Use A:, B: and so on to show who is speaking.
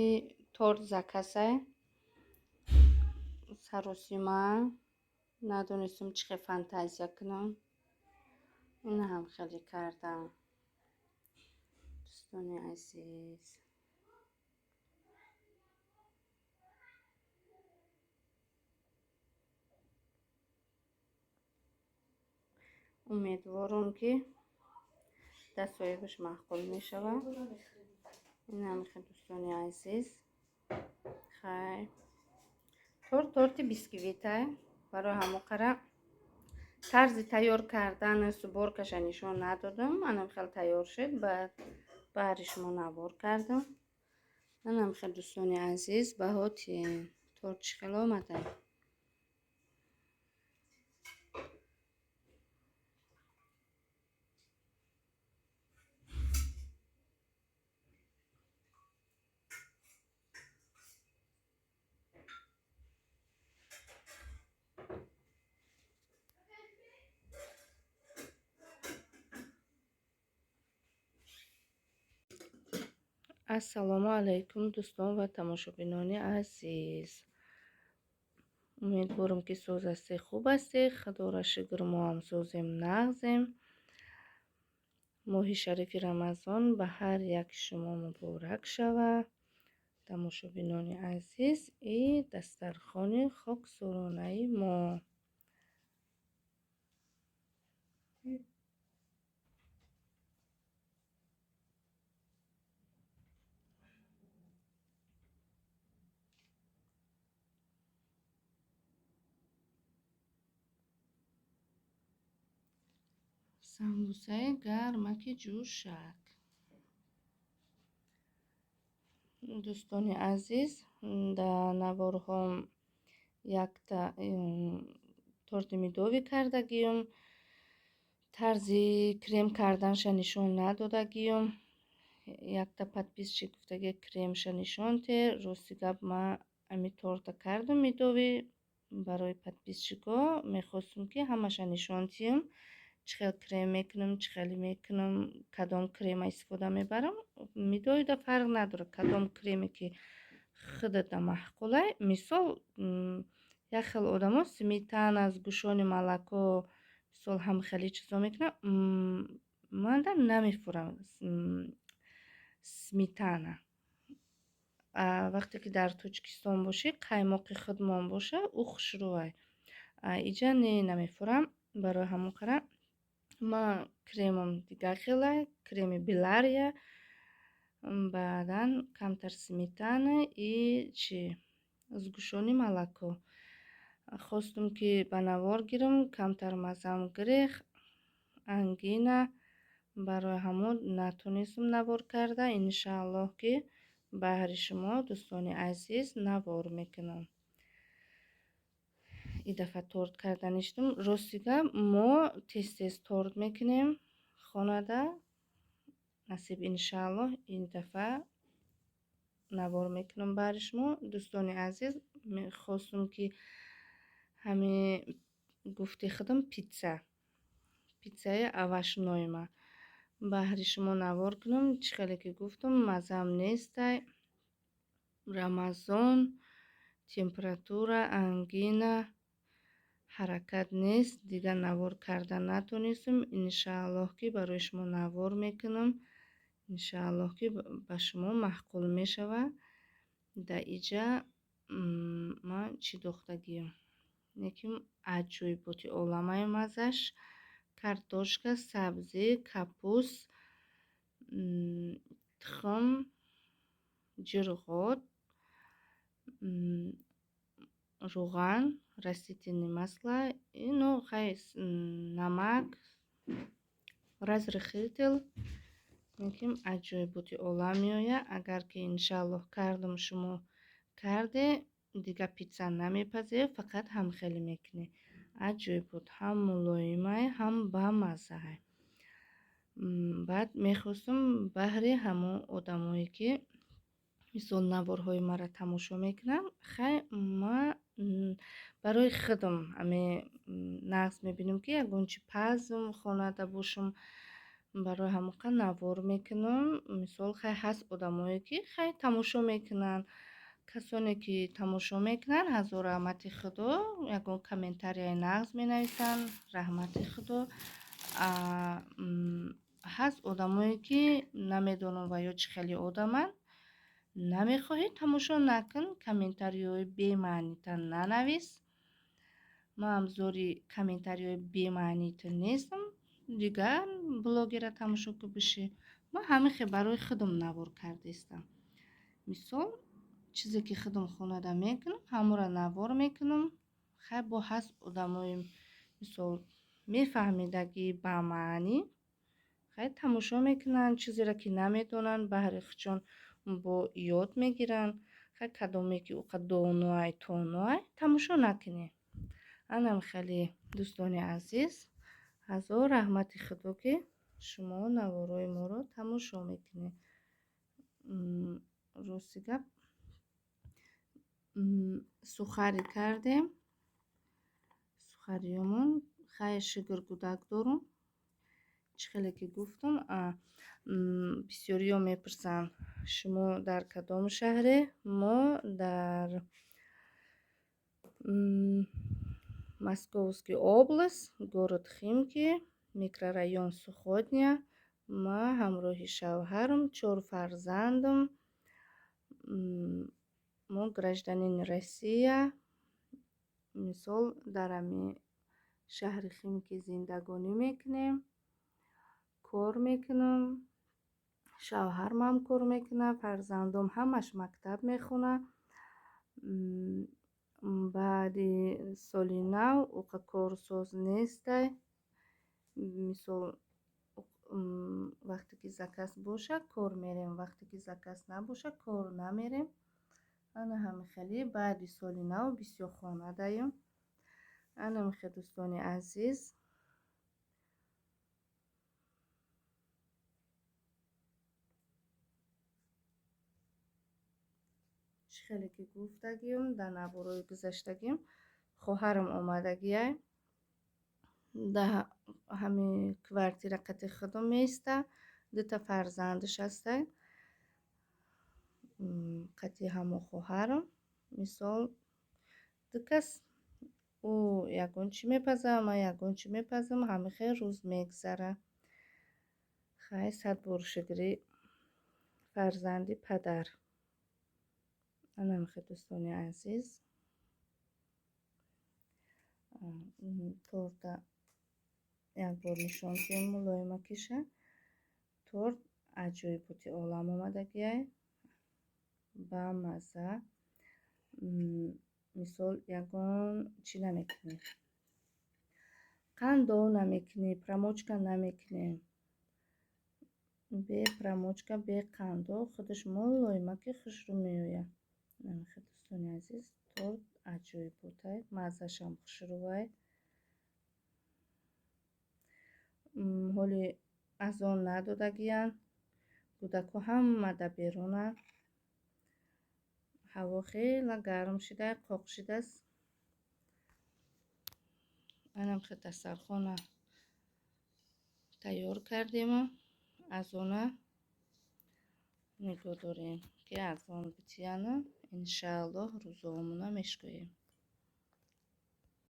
A: И торт заказай саросима надонистам чӣ хел фантазия кунам. Ина ҳам хеле кардам. Дӯстони азиз. Умедворам, ки дар соҳибаш маъқул мешавад. Ин хел, дӯстони азиз. Хай. Торт торти бисквитай. Барои ҳамо қара тарзи тайёр кардан сборкаша нишон надодам. Анам хел тайёр шуд, баъд баҳри шумо навор кардам. Анам хел, дӯстони азиз, баҳоти торт чӣ хел омада. Ассалому алайкум, дӯстон ва тамошобинони азиз. Умедворам, ки соз ҳастед, хуб ҳастед. Худоро шукр, мо ҳам созем, нағзем. Моҳи шарифи Рамазон ба ҳар яки шумо муборак шавад. Тамошобинони азиз, и дастархони хоксоронаи мо. Самбусаи гармаки ҷӯшак. Дӯстони азиз, дар наворҳом якта торти медовый кардагиюм. Тарзи крем карданша нишон надодагиюм. Якта подписчик гуфтаги, кремша нишон те. Рости гап, ман ами торта кардам медовый барои подписчикҳо. Мехостум, ки ҳамаша нишон диҳам, чӣ хел крем мекунам, чӣ хеле мекунам, кадом крема истифода мебарам. Медовыйда фарқ надорад, кадом креме ки худата маъқулай. Мисол, як хел одамо сметана, сгущённое молоко, мисол, ҳам хеле чизо мекунанд. Манда намефурам сметана. Вақте ки дар Тоҷикистон бошӣ, қаймоқи худмон боша, ӯ хушрӯай. Иҷа не, намефурам. Барои ҳамон қара ман кремам дигар хелай, креми Белария, баъдан камтар сметана и чи сгущённое молоко. Хостум, ки ба навор гирам, камтар маззам гирехт, ангина. Барои ҳамон натонистам навор карда. Иншааллоҳ, ки баҳри шумо, дӯстони азиз, навор мекунам. И дафъа торт карда ништум. Рости гап, мо тез-тез торт мекунем хонада. Насиб, иншааллоҳ, ин дафъа навор мекунам баҳри шумо. Дӯстони азиз, мехостум, ки ҳами гуфти худам питса, питсаи овощнойма баҳри шумо навор кунам. Чӣ хеле ки гуфтам, маззам нестай. Рамазон, температура, ангина, ҳаракат нест. Дигар навор карда натонистам. Иншааллоҳ, ки барои шумо навор мекунам. Иншааллоҳ, ки ба шумо маъқул мешавад. Дар иҷа ман чӣ дохтагиям? Лекин аҷоиботи оламаи маззаш: картошка, сабзӣ, капуст, тухм, ҷирғот, равған, растительное масло, ну хай, намак, разрыхлитель. Лекин аҷоиботи олам меояд. Агар ки, иншааллоҳ, кардам, шумо карде, дигар питса намепазед, фақат ҳамхелӣ мекунед. Аҷоибот, ҳам мулоимай, ҳам бамаззаай. Баъд мехостум баҳри ҳамон одамое, ки мисол наворҳои маро тамошо мекунанд. Хай, ман барои худам ҳаме нағз мебинам, ки ягон чи пазм хонада бошам. Барои ҳамоқа навор мекунам. Мисол, хай ҳаст одамое, ки хай тамошо мекунанд. Касоне ки тамошо мекунанд, ҳазор раҳмати Худо, ягон комментарияи нағз менависанд, раҳмати Худо. Ҳаст одамое, ки намедонам ва ё чӣ хеле одаманд. Намехоҳӣ тамошо накун, комментариҳои бемаънита нанавис. Ман ҳам зори комментариҳои бемаънита нестам. Дигар блогера тамошо ки бишӣ. Ман ҳамин хел барои худам навор кардистам. Мисол, чизе ки худам хонада мекунам, ҳамонро навор мекунам. Хай бо ҳаст одамои, мисол, мефаҳмидагӣ ба маънӣ, хай тамошо мекунанд, чизеро ки намедонанд, баҳри худшон бо ёд мегиранд. Хай кадоме ки уқа доноай, тоноай, тамошо накунед. Анам хеле дӯстони азиз, ҳазор раҳмати Худо, ки шумо наворои моро тамошо мекунед. Рости гап, сухари кардем. Сухариёмон хай шукр гудак дорум. Чӣ хеле ки гуфтам, бисёриё мепурсанд, шумо дар кадом шаҳре? Мо дар Московский область, город Химки, микрорайон Суходня. Ма ҳамроҳи шавҳарам, 4 фарзандам. Мо гражданини Россия. Мисол, дар ҳамин шаҳри Химки зиндагонӣ мекунем, кор мекунам, шавҳармам кор мекунад, фарзандом ҳамаш мактаб мехонад. Баъди соли нав уқа корсоз нестай. Мисол, вақте ки заказ боша, кор мерем, вақте ки заказ набоша, кор намерем. Ана ҳамин хеле баъди соли нав бисёр хона даем. Ана михе дӯстони азиз. Чӣ хеле ки гуфтагим, дар наворои гузаштагим, хоҳарам омадагиай. Дар ҳамин квартира қати худам меиста, дута фарзандаш ҳастай. Қати ҳамо хоҳарам. Мисол, ду кас, ӯ ягон чӣ мепазад, ман ягон чӣ мепазам, ҳамин хел рӯз мегзара. Хай, 100 бор шукри фарзанди падар. Ана михе дӯстони азиз. Торта як бор нишон диҳем мулоима киша. Торт аҷоиботи олам омадагиай. Ба мазза. Мисол, ягон чӣ намекунӣ. Қандо намекунӣ, промочка намекунӣ. Бе промочка, бе қандо худаш мулоима ки хушрӯ меояд. Намехе дӯстони азиз, торт аҷоиботай, маззашам хушрӯвай. Ҳоли азон надодагиянд. Кӯдакҳо ҳама дар берунанд. Ҳаво хеле гарм шуда, қоқ шудааст. Анам хел дастархона тайёр кардему азона нигоҳ дорем, ки азон битияну иншааллоҳ рӯзоамона мешкоем.